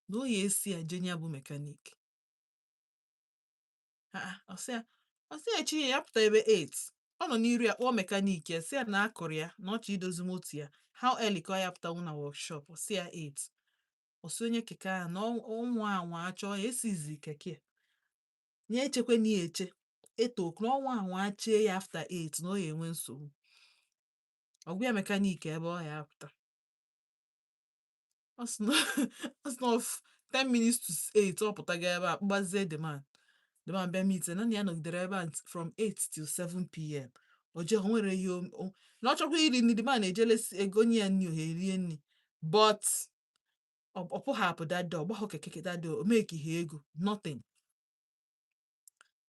S1: na o ya esi ya je ya bụ mechanic. Ah, ọ sị ya, ọ sị ya echi ya pụta ebe 8, ọ nọ n'iru ya kpọọ mechanic ya, sị ya na akụrụ ya na ọ chọ idozi moto ya, how early ka ọ ya pụtanwu na workshop. Ọ sị ya 8. Ọ sị onye keke ahụ na ụmụ anwa achọ ya esizi keke ya echekwe na ya eche 8 o'clock, ọnwa anwa achie ya after 8, na ọ ya enwe nsogbu. Ọgwụ ya mechanic ebe ọ ya apụta. Ọ sị na 10 minutes to 8 ọ pụtago ebe a kpụgbazie the man. The man bịa meet na ya nọgidere ebe a from 8 till 7 p.m. O je, o nwere ihe na ọ chọkwa iri nri, the man ejele egonye ya nri, ohe rie nri, but ọ pụghị apụ that day. Ọ gbahọ keke that day, o make ihe ego, nothing.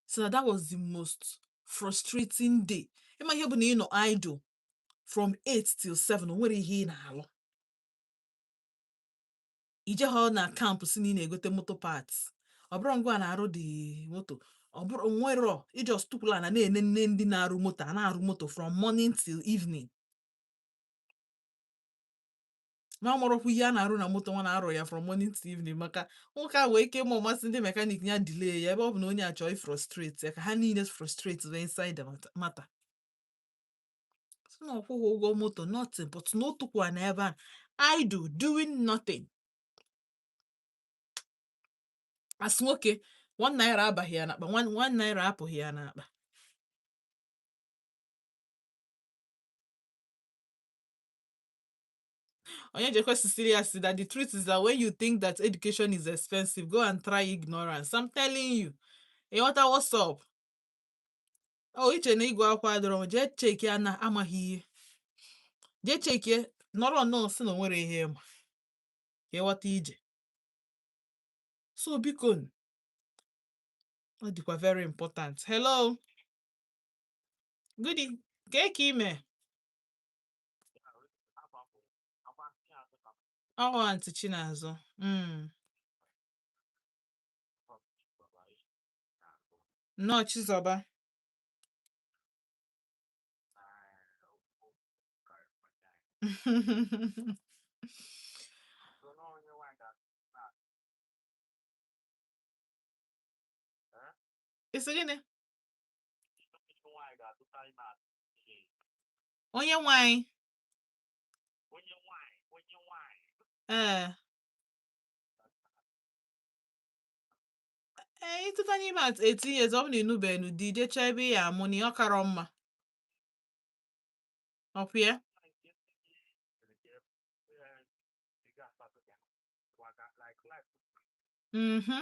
S1: So that was the most frustrating day. Ịma ihe bụ na ị nọ idle from 8 till 7, o nwere ihe ị na-alụ. Ije ha na camp si na ị na-egote moto parts, ọ bụrụ ngwa na-arụ dị moto, ọ bụrụ nwero ijos tupụla na na-ene nne ndị na-arụ moto a na-arụ moto from morning till evening, ma marọkwa ihe a na-arụ na moto nwa na-arụ ya from morning to evening, maka nwoke a nwee ike ịma ọmasị ndị mechanic ya delay ya, ebe ọ bụ na onye a chọọ ifrustrate ya, ka ha niile frustrate wee inside the matter. So na ọkwụghị ụgwọ moto, nothing, but na otukwa na ebe a idle doing nothing. As nwoke, ₦1 abaghị ya n'akpa, ₦1 apụghị ya n'akpa. Onye jekwe Cecilia said that the truth is that when you think that education is expensive, go and try ignorance. I'm telling you. Ịghọta, what's up? Oh, iche na ịgụ akwụkwọ adọrọ m, jee cheki ya na amaghị ihe. Jee chekie nọrọ nnọọ sị na o nwere ihe ịma ka ịghọta ije. So biko, ọ dịkwa very important. Hello. Good evening. Kee ka ime? Ọ Aunty Chinazụ. Nnọọ, Chizọba. Isi gịnị? Onye nwanyị? Ee. Ee, ịtụta n'ime at 18 years, ọ bụ na ịnụbeghị n'ụdị jechaa ebe ị ya amụ na ọ karọ mma. Ọkwa ya? Mhm.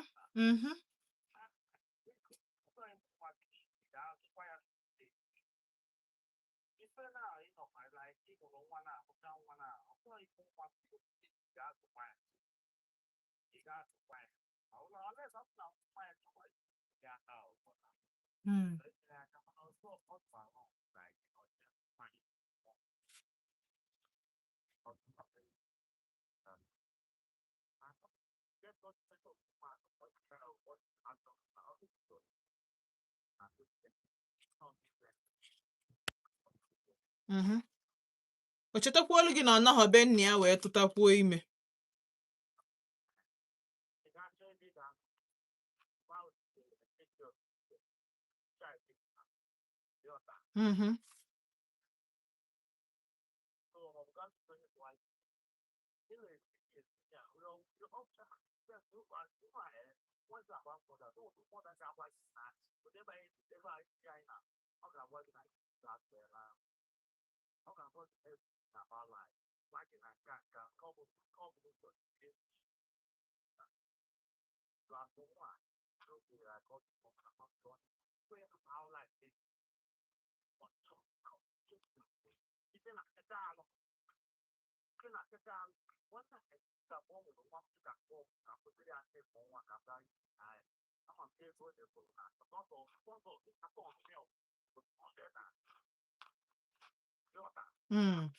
S1: O chetakwuolu gị na ọ nọghọ be nna ya wee tụtakwuo ime. Mm.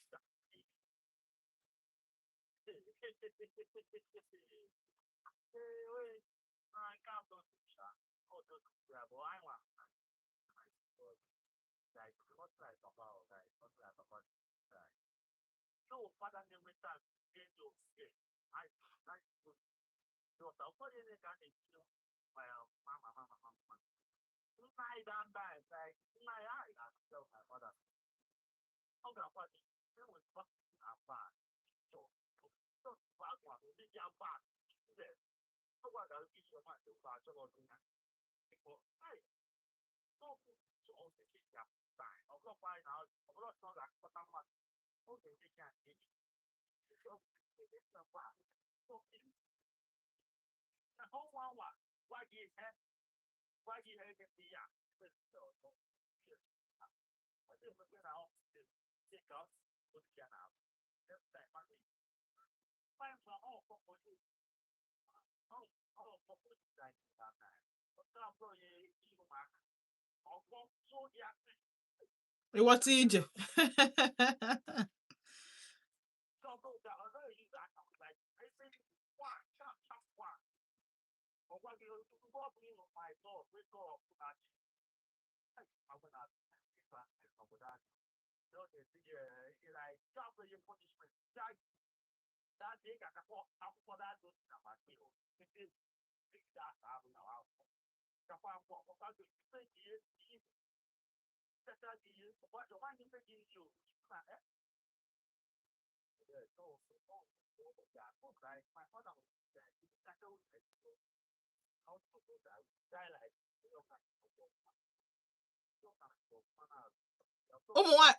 S1: Ịghọta ije.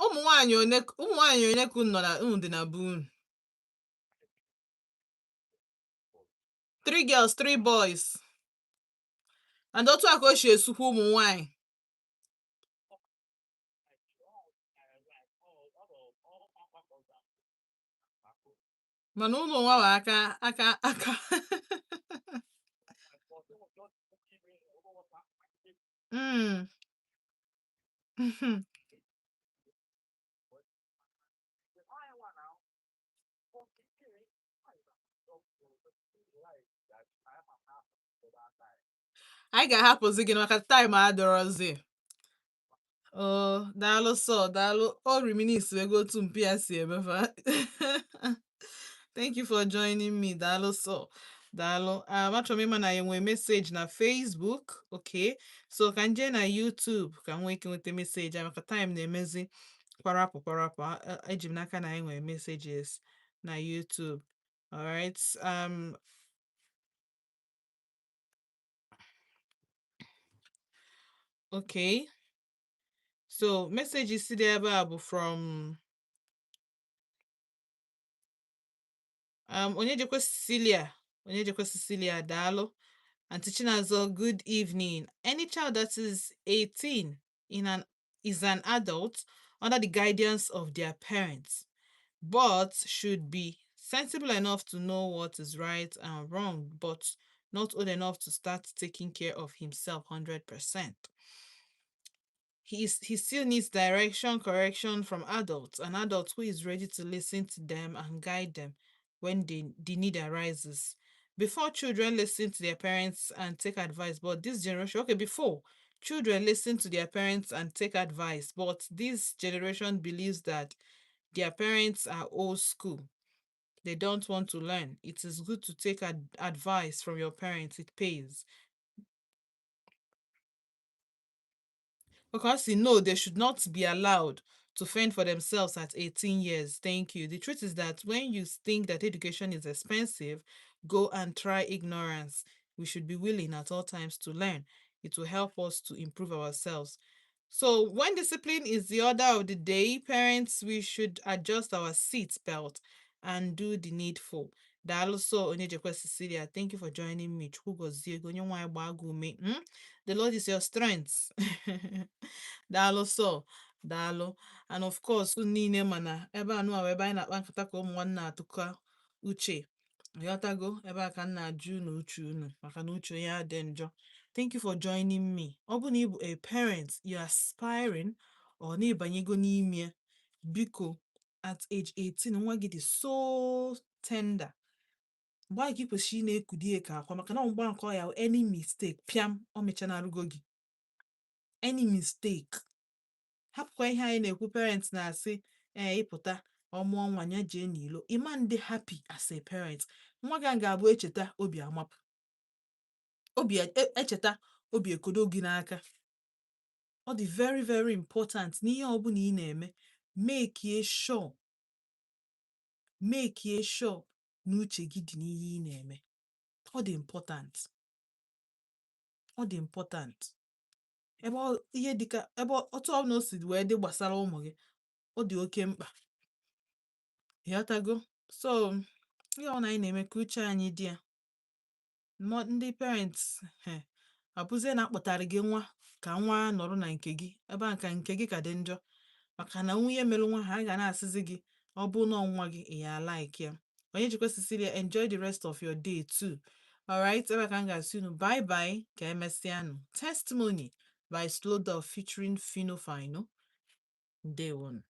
S1: Ụmụ nwaanyị one ka unu nọ na unu dị na be unu? Three girls, three boys. And otu a ka o si esukwa ụmụ nwaanyị. Mana ụmụ nwa bụ aka aka aka. Mm. Anyị ga-ahapụzi gị maka time adịrọzi. Oh, daalụ sọ, daalụ. O reminisce ego otu mpi ya si emefa. Thank you for joining me. Daalụ sọ. Daalụ. Achọrọ m ịma na ya nwee message na Facebook. Okay. So ka m jee na YouTube ka m nwee ike nweta message a maka time na-emezi kwarapụ kwarapụ. Eji m n'aka na anyị nwere messages na YouTube. Alright. Okay. So messages si dị ebe a bụ from Onyejekwe Cecilia. Onyejekwe Cecilia, daalụ. Auntie Chinazo, good evening. Any child that is 18 in an is an adult under the guidance of their parents, but should be sensible enough to know what is right and wrong, but not old enough to start taking care of himself 100%. He still needs direction, correction from adults, an adult who is ready to listen to them and guide them when the need arises. Before children listen to their parents and take advice, but this generation, okay, before children listen to their parents and take advice, but this generation believes that their parents are old school. They don't want to learn. It is good to take advice from your parents. It pays. Because you know they should not be allowed to fend for themselves at 18 years. Thank you. The truth is that when you think that education is expensive, go and try ignorance. We should be willing at all times to learn. It will help us to improve ourselves. So when discipline is the order of the day, parents, we should adjust our seat belt and do the needful. Daalụ so Onyejekwe Cecilia, thank you for joining me. Chukwu gozie gị, onye nwe anyị gbaa gị ume. The Lord is your strength. Daalụ so. Daalụ. And of course, unu niile mana ebe a nụwa bụ ebe anyị na-akpa nkata ka ụmụ nwanne atụkọ uche. Ịghọtago? Ebe a ka m na-ajụ unu uche unu, maka na uche onye adị njọ. Thank you for joining me. Ọ bụ na ị bụ a parent, you're aspiring or na ịbanyego n'ime ya, biko, at age 18, nwa gị dị so tender. Mgbe ahụ ka ị kwesịrị ị na-ekudi ya ka akwa, maka na mgbe nke ọ ya any mistake, pịam, o mechanarụgo gị. Any mistake, hapụkwa ihe anyị na-ekwu. Parents na-asị, ee, ịpụta ọmụọ nwa ya jee n'ilo, ịma ndị happy as a parent. Nwa gị ahụ ga-abụ echeta, obi amapụ, obi echeta, obi ekodo gị n'aka. Ọ dị very, very important n'ihe ọbụla ị na-eme, make sure na uche gị dị n'ihe ị na-eme. Ọ dị important, ọ dị important. Ebe ihe dịka ebe otu ọbụla o si wee dị gbasara ụmụ gị, ọ dị oke mkpa. Ịghọtago? So ihe ọ na anyị na-eme ka uche anyị dị ya. Ndị parents, he abụzie na akpọtara gị nwa ka nwa nọrọ na nke gị, ebe a ka nke gị ka dị njọ, maka na nwunye mere nwa ha, a ga na-asịzi gị ọ bụ na nwa gị ị ya like ya. Onye jikwa Cecilia, enjoy the rest of your day too. Alright, ebe a ka m ga-asị unu bye bye, ka emesịanụ. Testimony by Slow Dove featuring Fino Fino. Ndewonu.